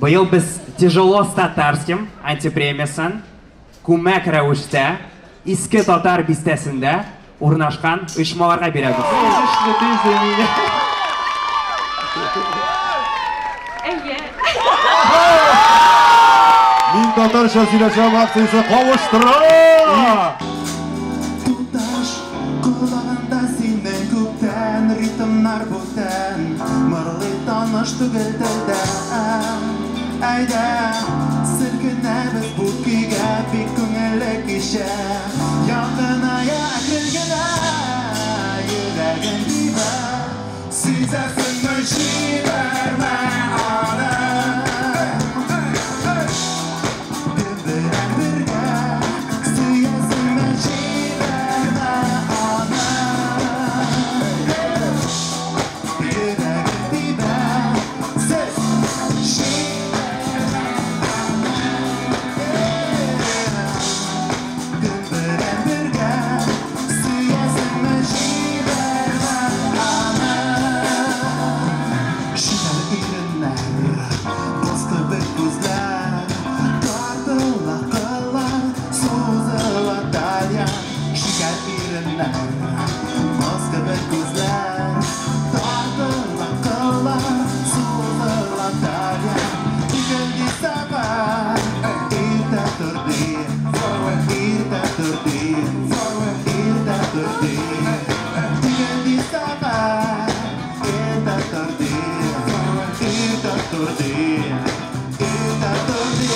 Быел без «Тяжело с татарским» антипремиясен күмәк рәвештә Иске Татар бистәсендә урнашкан оешмаларга бирәбез. Әйе. Мин татарча сөйләшәм акциясе кавыштыра! Туташ, колагында синең күптән ритмнар бүтән, мырлый таныш түгел телдә. Әйдә, селкенәбез бу көйгә, бик күңелле кичә. Якыная әкрен генә, йөрәгем тибә. Сизәсеңме, җибәрмә аны. Кем белән бергә сөясеңме, җибәрмә аны. Йөрәгем тибә, сез җибәрмә аны. Кем белән бергә сөясеңме, җибәрмә аны. Шикәр иреннәр, боз кебек күзләр, тартыла кыллар, сузыла тальян. Шикәр иреннәр, боз кебек күзләр, тартыла кыллар, сузыла тальян. Икенче сәгать, иртә торды, иртә торды, иртә торды. Икенче сәгать, иртә торды, иртә торды, иртә торды.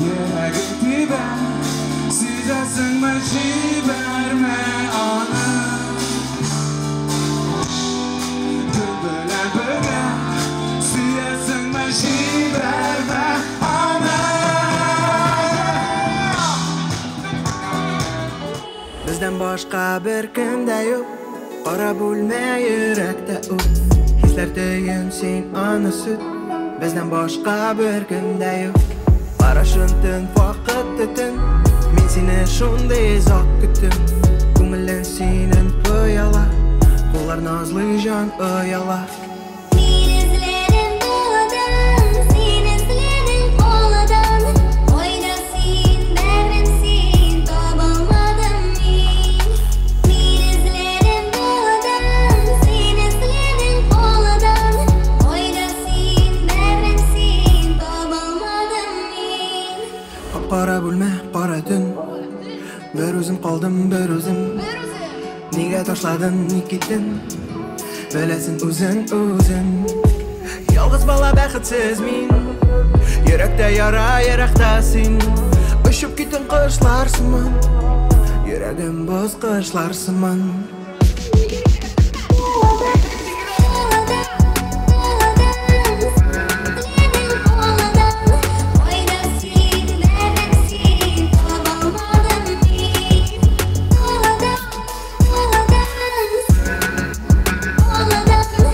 Йөрәгем тибә, сизәсеңме, җибәрмә аны. Кем белән бергә сөясеңме, җибәрмә аны. Бездән башка беркем дә юк, кара бүлмә йөрәктә ут. Хисләр төен син аны сүт, бездән башка беркем дә юк. Карашың төн, вакыт төтен, мин сине шундый озак көттем. Күңелең синең пыяла, куллар назлы җан ояла. Мин эзләдем даладан, син эзләдең каладан. Кайда син, бәгърем син, табалмадым мин. Мин эзләдем даладан, син эзләдең каладан. Кайда син, бәгърем син, табалмадым мин. Кап-кара бүлмә, кара төн, бер үзем калдым, бер үзем. Нигә ташладың, ник киттең? Беләсең үзең, үзең. Ялгыз бала бәхетсез мин, йөрәктә яра, еракта син. Очып киттең кошлар сыман, йөрәгем боз кышлар сыман. Кайда син, бәгърем син, табалмадым мин. Даладан, даладан, даладан.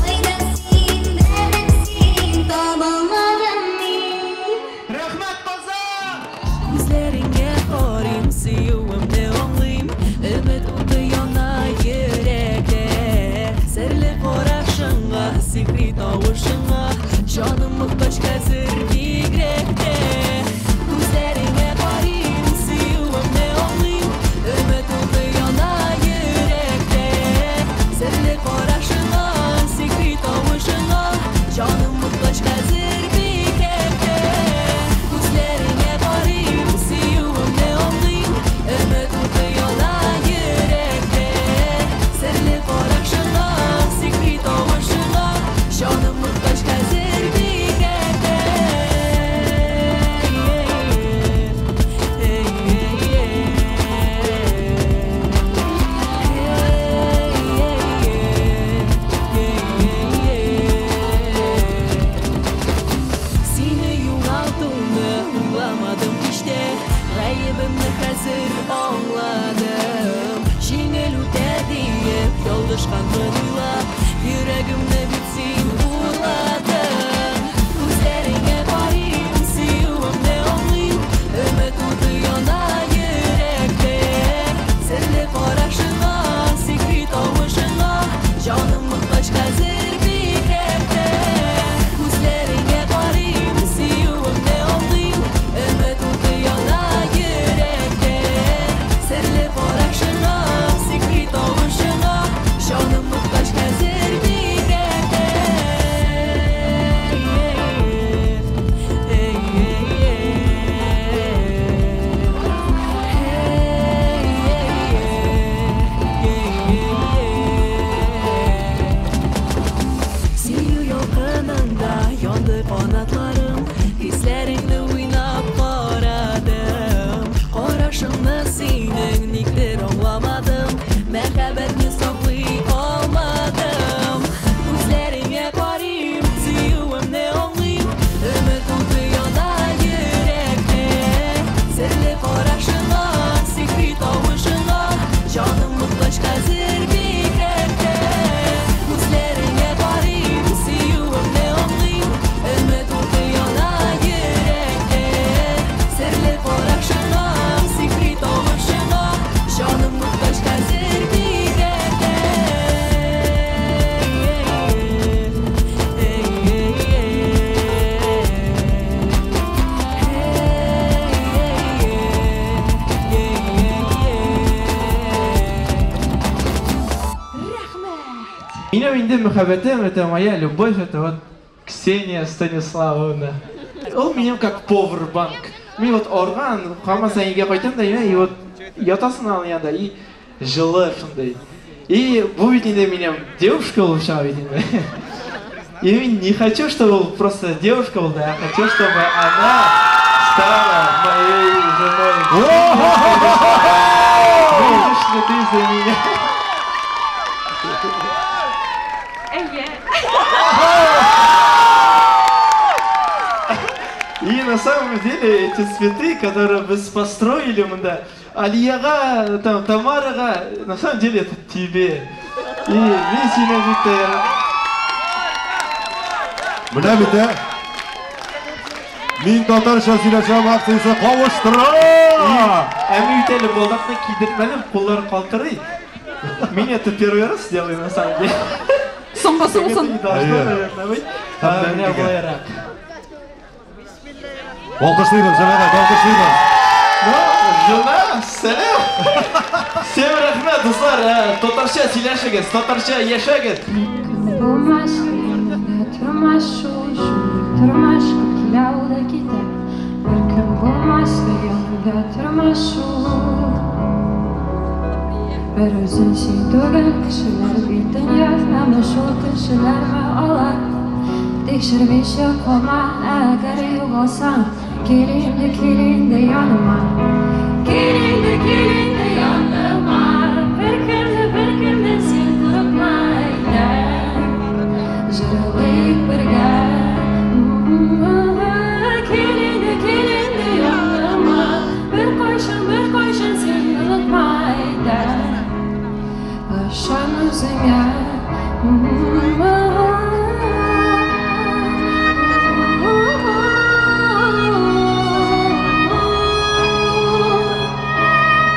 Кайда син, бәгърем син, табалмадым мин. Рәхмәт, Казан! Күзләреңә карыйм, сөюемне аңлыйм. Өмет уты яна йөрәктә. Серле карашыңа, сихри тавышыңа, җаным мохтаҗ хәзер бигрәк тә. Күзләреңә карыйм, сөюемне аңлыйм. Өмет уты яна йөрәктә. Серле карашыңа, сихри тавышыңа, җаным мохтаҗ хәзер бигрәк тә. Күзләреңә Ялгышканмын уйлап, йөрәгемне бит син урладың. Күзләреңә карыйм, сөюемне аңлыйм, өмет уты яна йөрәктә. Серле карашыңа, сихри тавышыңа, җаным мохтаҗ хәзер бигрәк тә. Күзләреңә карыйм, сөюемне аңлыйм, өмет уты яна йөрәктә. Серле карашыңа, сихри тавышыңа, җаным мохтаҗ хәзер бигрәк тә. Сөю ялкынында янды канатларым, хисләреңне уйнап карадым. Карашыңны синең никтер аңламадым, мәхәббәтне саклый алмадым. Күзләреңә карыйм, сөюемне аңлыйм, өмет уты яна йөрәктә. Серле карашыңа, сихри тавышыңа, җаным мохтаҗ хәзер бигрәк тә. Күзләреңә карыйм, сөюемне аңлыйм, өмет уты яна йөрәктә. Серле карашыңа, сихри тавышыңа, җаным мохтаҗ хәзер бигрәк тә. Минем инде мәхәббәтем, это моя любовь, это вот Ксения Станиславовна. Ул минем как повербанк. Мин вот орган, һаман өйгә кайтам да, и вот ятасың аның янында, и җылы шундый. И бу бит инде минем девушка булып чыга бит инде. И мин не хочу, чтобы ул просто девушка была, я хочу, чтобы она стала моей женой. Выйдешь ли ты за меня? Әйе. И на самом деле эти цветы, которые вы построили, мында, Алияга, там, Тамарага, на самом деле это тебе. И мин сине бит Менә бит, ә. Мин татарча сөйләшәм акциясе кавыштыра. Ә мин бит әле балдакны кидертмәдем, куллар калтырый. Мин это первый раз делаю, на самом деле. Соңгысы Это булсын. не должно, наверное, быть. А, менә болайрак. Алкышлыйбыз, җәмәгать, алкышлыйбыз. Ну, жена, сәлам! Всем рәхмәт, дуслар, татарча сөйләшегез, татарча яшәгез. Булмас янында тормас шул, шундый тормыш күп килә ул да китә. Беркем булмас янында тормас шул. Бер үзең син түгел, кешеләр бит дөнья, әмма шул кешеләрме алар? Тикшермичә калма, әгәр югалсаң, кил инде, кил инде яныма. Кил инде, кил инде яныма. Беркемне, беркемнән син курыкма, әйдә. Җырлыйк бергә. Кил инде, кил инде яныма. Беркайчан, беркайчан син онытма, әйдә. Ышан үзеңә.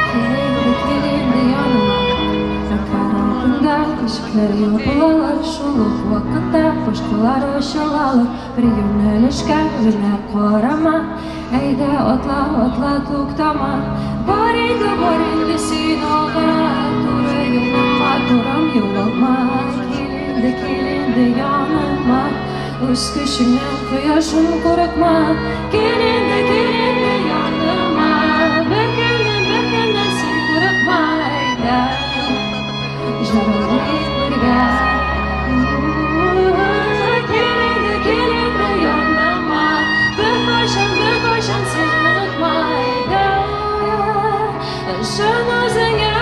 Кил инде, кил инде яныма. Әкәр алдында ишекләр ябылалар, шул ук вакытта башкалар ачылалар. Бер юнәлешкә генә карама, әйдә атла, атла, туктама. Бар инде, бар инде син алга, туры юлның матурым югалма. Кил инде, кил инде яныма, үз көчеңнән кояшын курыкма. Кил инде, кил инде яныма, беркемнән, беркемнән син курыкма, әйдә. Җырлыйк бергә. Кил инде, кил инде яныма, беркайчан, беркайчан син онытма, әйдә. Ышан үзеңә.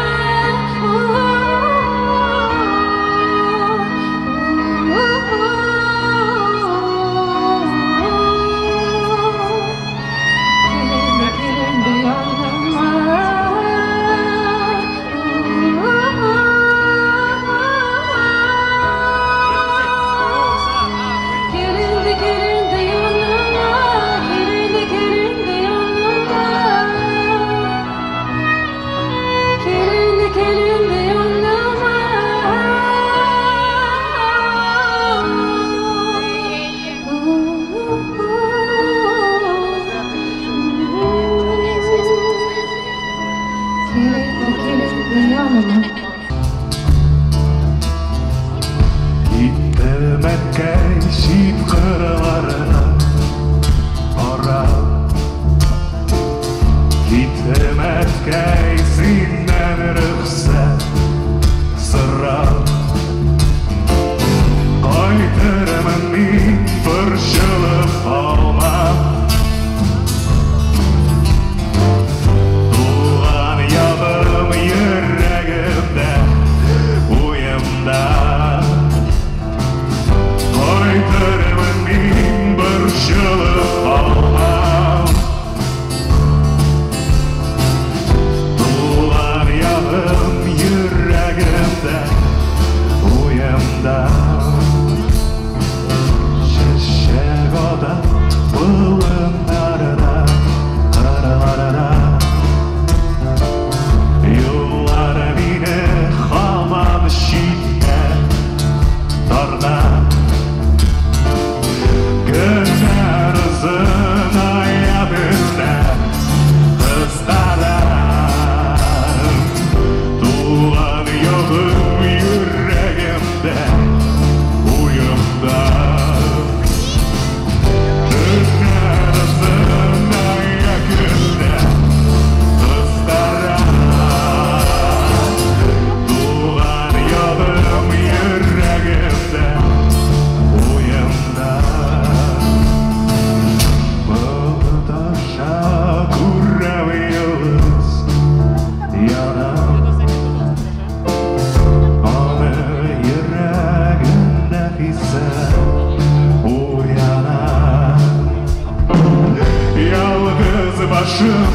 Башым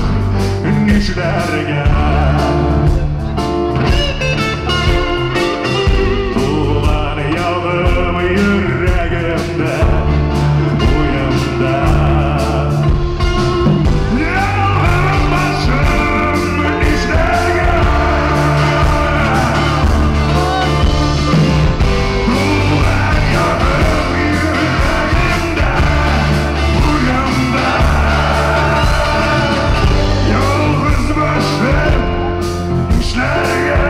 нишләргә? Туган ягым йөрәгемдә, уемда. Ялгыз башым нишләргә? Туган ягым йөрәгемдә, уемда. Ялгыз башым нишләргә?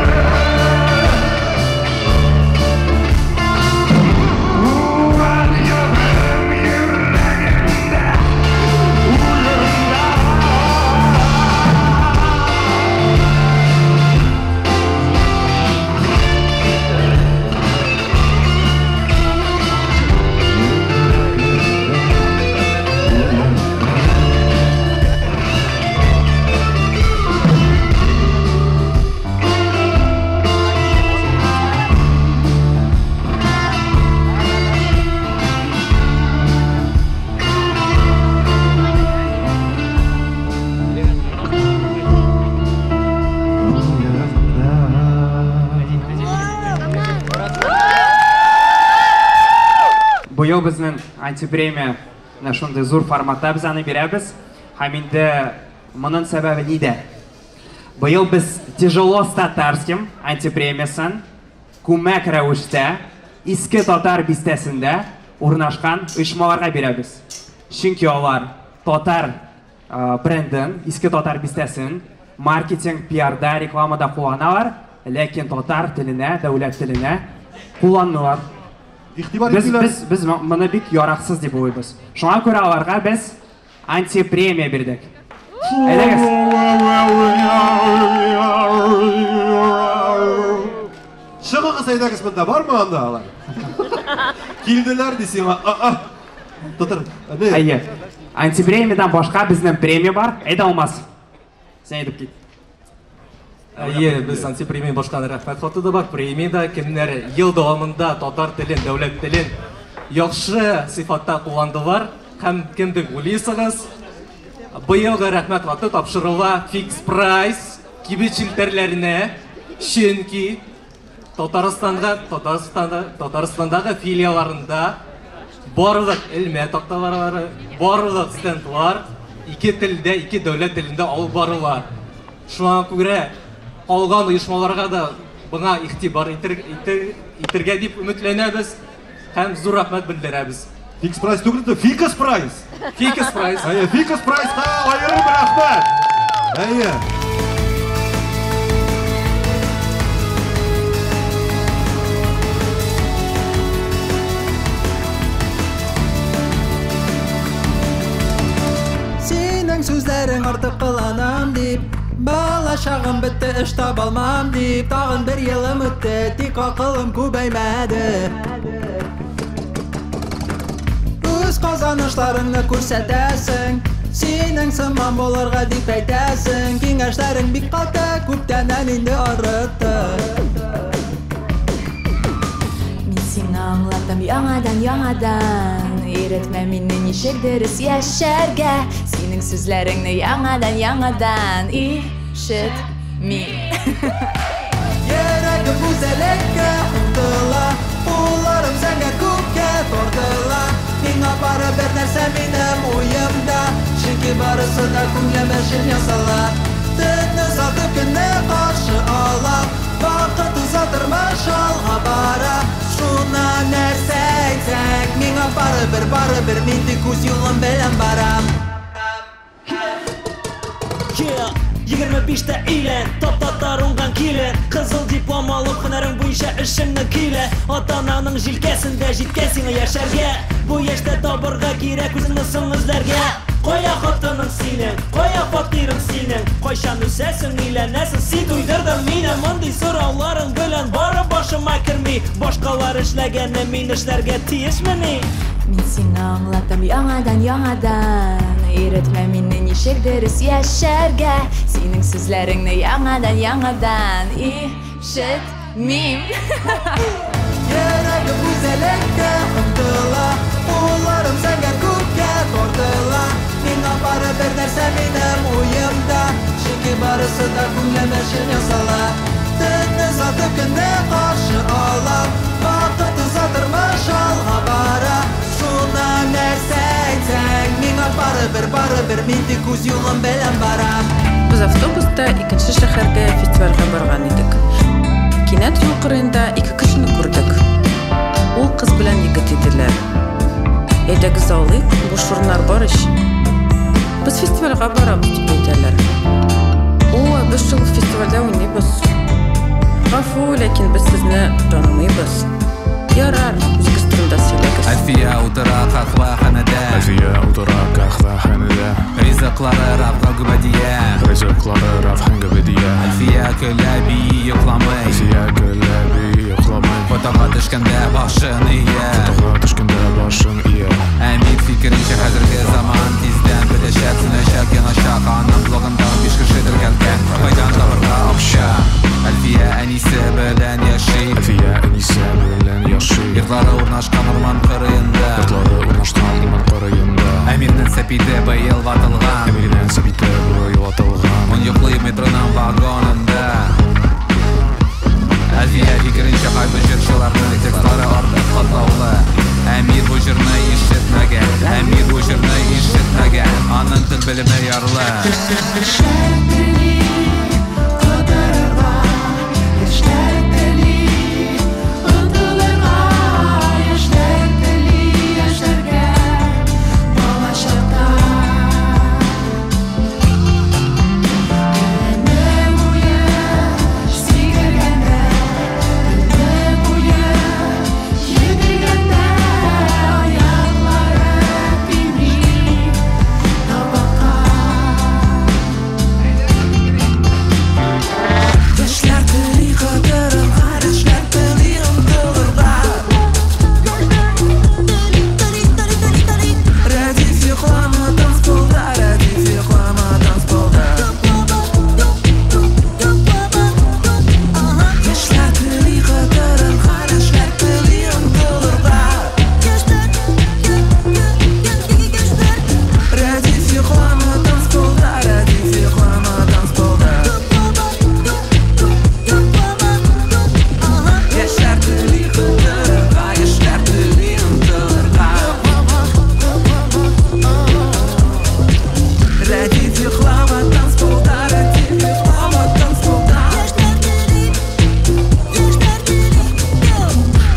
Туган ягым йөрәгемдә, уемда. Быел безнең антипремия менә шундый зур форматта без аны бирәбез. Һәм инде моның сәбәбе нидә? Быел без «Тяжело с татарским» антипремиясын күмәк рәвештә Иске Татар бистәсендә урнашкан оешмаларга бирәбез. Чөнки алар татар брендын, Иске Татар бистәсен маркетинг, пиарда, рекламада кулланалар, ләкин татар теленә, дәүләт теленә кулланмыйлар. Игътибар Без, итмиләр. без моны бик яраксыз дип уйлыйбыз. Шуңа күрә аларга без антипремия бирдек. Әйдәгез. Чыгыгыз, әйдәгез монда, бармы анда алар? Килделәр ди сиңа. А-а. Татар, не? Әйе. Антипремиядан башка безнең премия бар. Әйдә, Алмаз. Син әйтеп кит. Әйе, без антипремия башка рәхмәт хаты да бар. Премиядә кемнәр ел дәвамында татар телен, дәүләт телен яхшы сыйфатта кулландылар һәм кем дип уйлыйсыгыз? Быелгы рәхмәт хаты тапшырыла Фикс Прайс кибет челтәрләренә, чөнки Татарстанга Татарстанда Татарстандагы филиалларында барлык элмә такталары, барлык стендлар ике телдә, ике дәүләт телендә алып барыла. Шуңа күрә калган оешмаларга да моңа игътибар итергә дип өметләнәбез һәм зур рәхмәт белдерәбез. Фикс Прайс түгел, Фикс Прайс. Фикс Прайс. Әйе, Фикс Прайска аерым рәхмәт. Әйе. Синең сүзләрең артык кыланам дип, бала чагым бетте, эш табалмам дип, тагын бер елым үтте, тик акылым күбәймәде. Үз казанышларыңны күрсәтәсең, синең сыман булырга дип әйтәсең, киңәшләрең бик каты, күптәннән инде арытты. Мин сиңа аңлатам яңадан, яңадан. Өйрәтмә мине ничек дөрес яшәргә. Синең сүзләреңне яңадан, яңадан ишетмим. Йөрәгем гүзәллеккә омтыла, кулларым зәңгәр күккә тартыла. Миңа барыбер нәрсә минем уемда, чөнки барысы да күңелем өчен ясала. Төнне сатып көнне каршы алам, вакыт уза тормыш алга бара. Шуна нәрсә әйтсәң, миңа барыбер, барыбер, мин тик үз юлым белән барам. Yeah, 25-тә өйлән, тап-татар уңган килен, кызыл диплом алып һөнәрең буенча эшеңне көйлә. Ата-ананың җилкәсендә җиткән сиңа яшәргә. Бу яшьтә табырга кирәк үзеңне соң эзләргә. Кая хатының синең, кая фатирың синең, кайчан үсәсең, өйләнәсең, син туйдырдың мине. Мондый сорауларың белән барып башыма керми. Башкалар эшләгәнне мин эшләргә тиешмени? Мин сиңа аңлатам яңадан, яңадан. Өйрәтмә мине ничек дөрес яшәргә. Синең сүзләреңне яңадан, яңадан ишетмим. Йөрәгем гүзәллеккә омтыла, кулларым зәңгәр күккә тартыла. Миңа барыбер нәрсә минем Барысы да күңелем өчен ясала. Төнне озатып көнне каршы алам. Вакыт уза, тормыш алга бара. Шуңа нәрсә әйтсәң, миңа барыбер, барыбер, мин тик үз юлым белән барам. Без автобуста икенче шәһәргә фестивальгә барган идек. Кинәт юл кырыенда ике кешене күрдек. Ул кыз белән егет иделәр. Әйдәгез алыйк, буш урыннар бар ич. Без фестивальгә барабыз дип әйтәләр. О, без шул фестивальдә уйныйбыз. Гафу, ләкин без сезне танымыйбыз. Ярар, үзегез турында сөйләгез. Әлфия утыра каһвәханәдә. Әлфия утыра каһвәханәдә. Ризыклары Рафга гөбәдия. Ризыклары Рафга гөбәдия. Әлфия көлә, бии, йокламый. Әлфия көлә, бии, йокламый. Фотога төшкәндә башын ия. Фотога төшкәндә башын ия. Әмир фикеренчә, хәзерге заман тиздән бетәчәк, сүнәчәк, яначак. Аның блогында 5 кеше теркәлгән. Кайдан табырга акча? Әлфия әнисе белән яши. Әлфия әнисе белән яши. Йортлары урнашкан урман кырыенда. Йортлары урнашкан урман кырыенда. Әмирнең сәпите быел ватылган. Әмирнең сәпите быел ватылган. Ул йоклый метроның вагонында. Әлфия фикеренчә, кайбер җырчыларның текстлары артык катлаулы. Әмир бу җырны ишетмәгән. Әмир бу җырны ишетмәгән. Аның тел белеме ярлы. Яшьләр тели кыдырырга, яшьләр тели онытылырга, яшьләр тели яшәргә балачакта. Көне буе сикергәндә, көне буе йөгергәндә, аяклары тими табакка. Яшьләр тели кыдырырга, яшьләр тели онытылырга. Рәдиф йоклама танцполда, Рәдиф йоклама танцполда. Яшьләр тели кыдырырга, яшьләр тели онытылырга. Рәдиф йоклама танцполда, Рәдиф йоклама танцполда. Яшьләр тели кыдырырга, яшьләр тели онытылырга. Рәдиф йоклама танцполда, Рәдиф йоклама танцполда.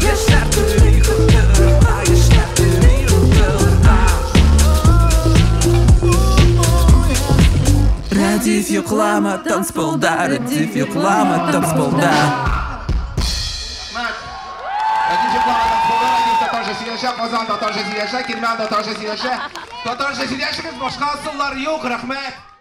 Яшьләр тели кыдырырга, яшьләр тели онытылырга. Рәдиф йоклама танцполда, Рәдиф йоклама танцполда. Рәдиф йоклама танцполда, Рәдиф татарча сөйләшә, Казан татарча сөйләшә, Кирмән татарча сөйләшә. Татарча сөйләшегез, башка ысуллар юк, рәхмәт.